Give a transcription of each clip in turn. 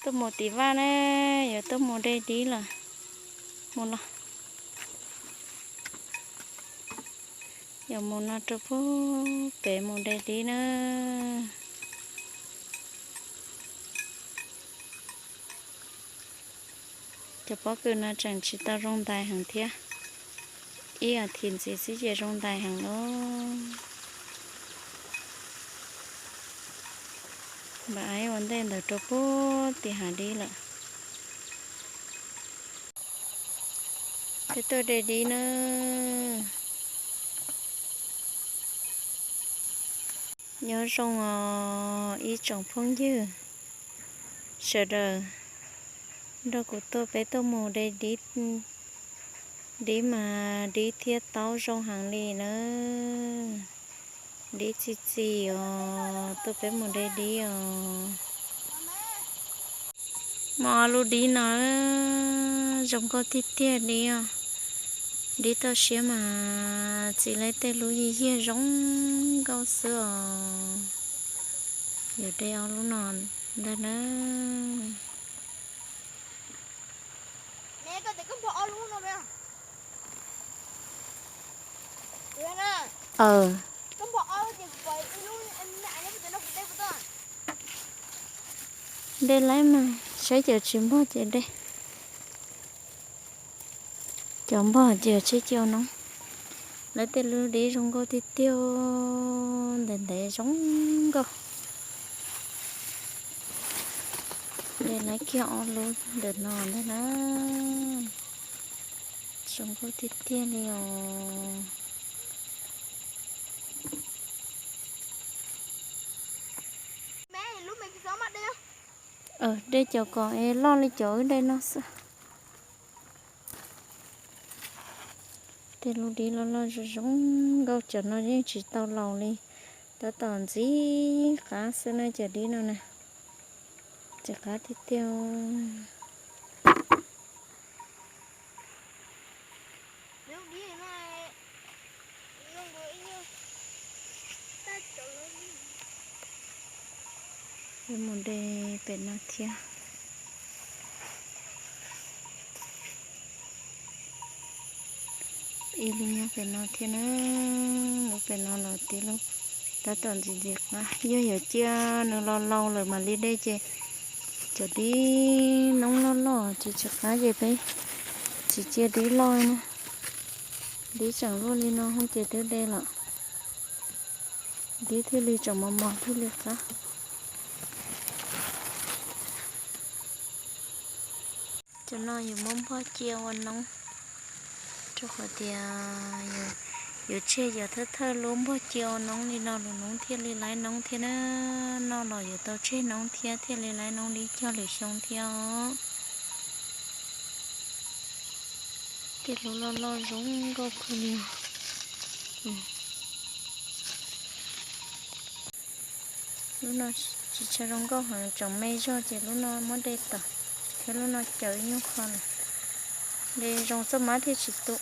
Tuaj mus tim vaj na, yuav tuaj mus de dib lawm. Mus los. Yuav mus no rau pub pem mus de dib na. Cov pob kws no tseem tsis tau zoo ntais heev thiab. Ib as thiv ntxiv xwb ces zoo ntais heev lawm. Npam aib ua ntej ntawm rau pub tim hav dib lawm. Peb tuaj de dib na. Nyob zoo os ib tsoom phooj ywg sawv daws, nrog kuv tuaj peb tuaj mus de dib, dib mas dib thiab taub zoo heev li na. Dib txi txiv os, tuaj peb mus de dib os. Muaj ob lub dib no zoo nkauj tiag tiag li os. Dib toj siab mas txi lawm tej lub yig yig zoo nkauj xwb os. Yuav de ob lub no ntag na. De lawm mas saib cov tsis npog ces de. Cov npog ces tseg cia ua noob. Lawv tej lub dib zoo nkauj tiag tiag, ntev ntev zoo nkauj. De lawm kiag ob lub ntawm no ntag na. Zoo nkauj tiag tiag li os. De cov kom es loj li cov wb de no xwb. Tej lub dib loj loj zoo zoo nkauj, cov no yeej tsis tau laus li, tab tom ntxim qab xwb na cov dib no na. Ntxim qab tiag tiag. Yuav mus de pem no thiab. Ib lub nyob pem no thiab na, lub pem no los tib lub, tab tom ntxim ntxim qab. Yog yuav cia nws los laus lawm mam li de ces cov dib noob loj loj ces tsis qab ces peb tsis cia dib loj na. Dib tseem luaj li no ces twb de lawm. Dib thiaj li tseem mos mos thiaj li qab. Cov no yus muab npog cia ua noob, rau qhov tias yus tseg cov thawj thawj lub npog cia ua noob li no lwm noob thiaj li laib noob thiab na. Noj los yuav tau tseg noob thiab thiaj li laib noob li cog lwm xyoo thiab os. Tej lub loj loj zoo nkauj kawg li. Lub no tsis tshua zoo nkauj heev, tseem me zog ces lub no muab de tawm, thiab lub no cawm ib nyuag qho lawm. De zoo txoj mab thiaj tsis tu.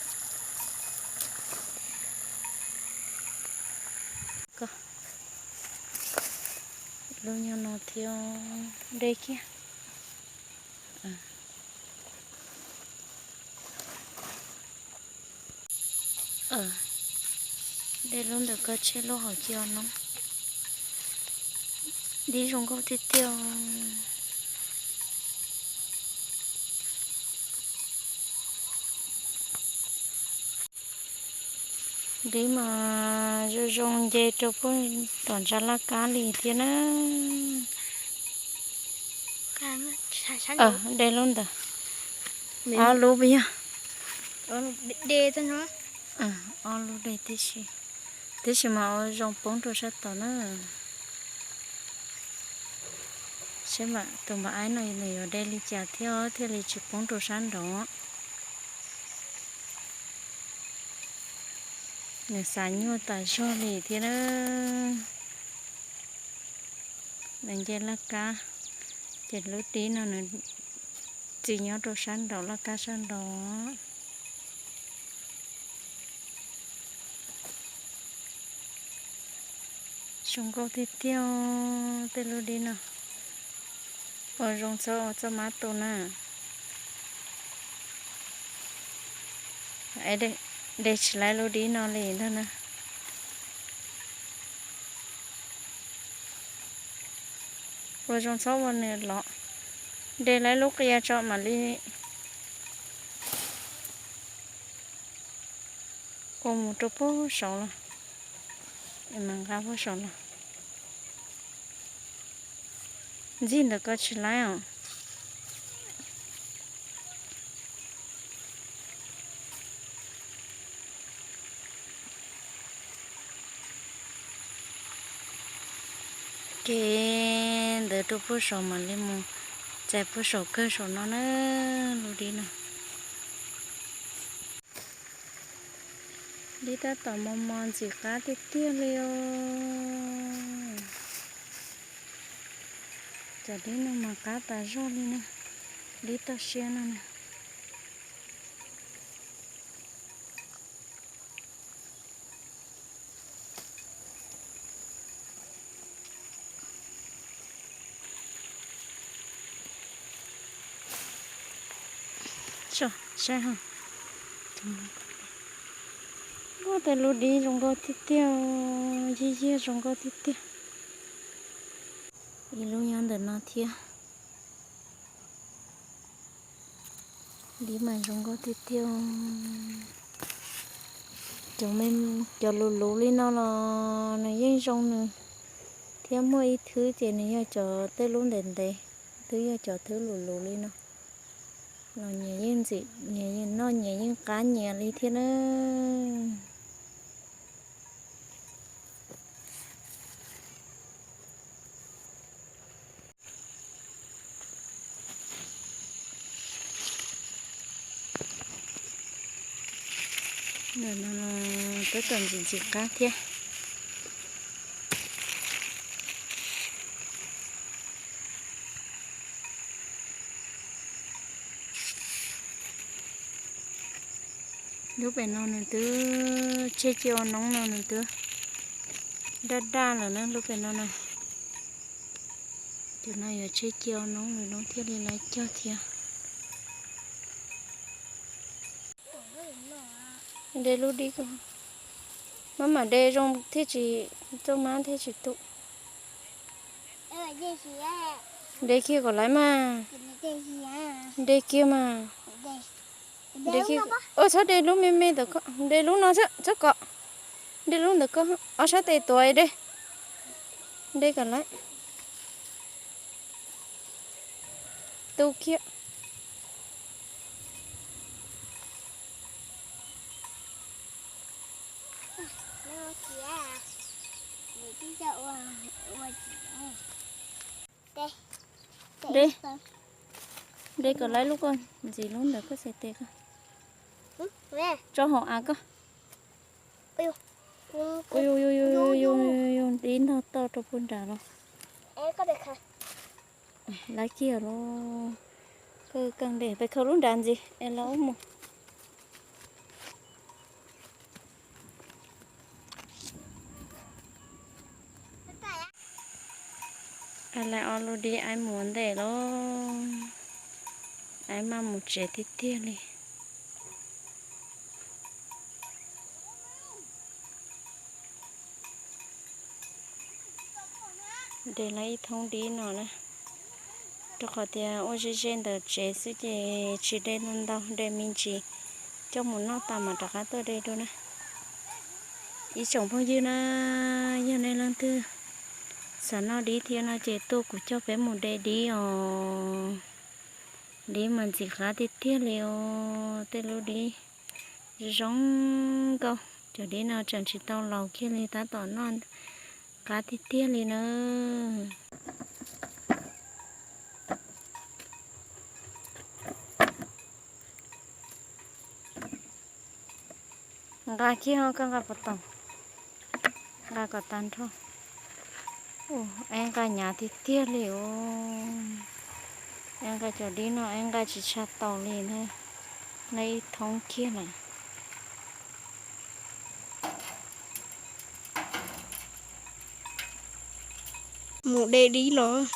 Lub nyob no thiab, de kiag. De lub ntawm ko tseg lub hauv cia noob. Dib zoo nkauj tiag tiag. Dib mas zoo zoo nce rau puag tom ntsa laj kab li thiab na. De lub ntawd. Ob lub puas yog? Ob lub de tib si, tiam sis mas ua zoo poob rau sab tod na. Seb tus npam aib no nws yuav de li cas thiab thiaj li tsis poob rau sab nraud. Nws xav nyuaj tas zog li thiab na. Nws nce laj kab, ces lub dib no nws txi nyob rau sab nraud laj kab sab nraud. Zoo nkauj tiag tiag tej lub dib no. Ua zoo txhob ua txoj mab tu na. De tsis laib lub dib no li ntag na. Ua zoo txhob ua nws los. De laib lub qia tso mam li ua mus rau puag saud los, mas nqa puag saud los. Ntxig ntawm ko tsis laib os. Ke ntawd rau puag saum mam li mus txais puag saum kawg saum no na, lub dib no. Dib tab tom mos mos ntxim qab tiag tiag li os. Cov dib no mas qab tas zog li na, dib toj siab no na. Saib, tej lub dib zoo nkauj tiag tiag, yig yig zoo nkauj tiag tiag. Ib lub nyob ntawm no thiab. Dib mas zoo nkauj tiag tiag. Cov, cov luv luv li no los nws yeej zoo nws, thiab muaj ib thwb ces nws yog cov tej lub ntev ntev, twb yog cov thwb luv luv li no los nyias yeej ntxim, nyias yeej noj nyias yeej qab nyias li thiab na. Ntawm no tab tom ntxim ntxim qab thiab. Lub pem no nws twb tseg cia ua noob no nws twb daj daj lawm na lub pem no na. Cov no yuav tseg cia ua noob nws noob thiaj li laiv cog thiab. De lub dib ko, maj mam de zoo thiaj tsis, txoj mab thiaj tsis tu. De kiag kom laiv mas. De kiag mas. Txhob de lub me me ntawm ko, de lub no txhob kom. De lub ntawm ko, ob sab tes tuav de. De kom laiv. Tu kiag. De, de kom laiv lub ko, ntxiv lub ntawm koj xes tes ko. Tso hauv av ko. Yu yu yu yu yu, dib ntog toj rau puag nrad los. Laiv kiag los. Koj keej de pes khaws lub nrad ntxiv es los mus. Laiv ob lub dib aib mus ua ntej los. Aib maj mus tsev tiag tiag li. De laiv ib thoob dib no na, rau qhov tias ua ze ze ntawm tsev xwb ces tsis de ntau ntau, de me ntsis coj mus noj tas mam rov qab tuaj de dua na. Ib tsoom phooj ywg na, yog nej leej twg xav noj dib thiab no ces tuaj kuv coj peb mus de dib os. Dib mas ntxim qab tiag tiag li os, tej lub dib zoo nkauj. Cov dib no tseem tsis tau laus kiag li tab tom noj qab tiag tiag li na. Nqa kiag, koj nqa puas tau? Nqa kom tag nrho. Aib nqa hnyav tiag tiag li os. Aib nqa cov dib no aib nqa tsis tshaj tau li na. Nqa ib thoob kiag lawm. Mus de dib los.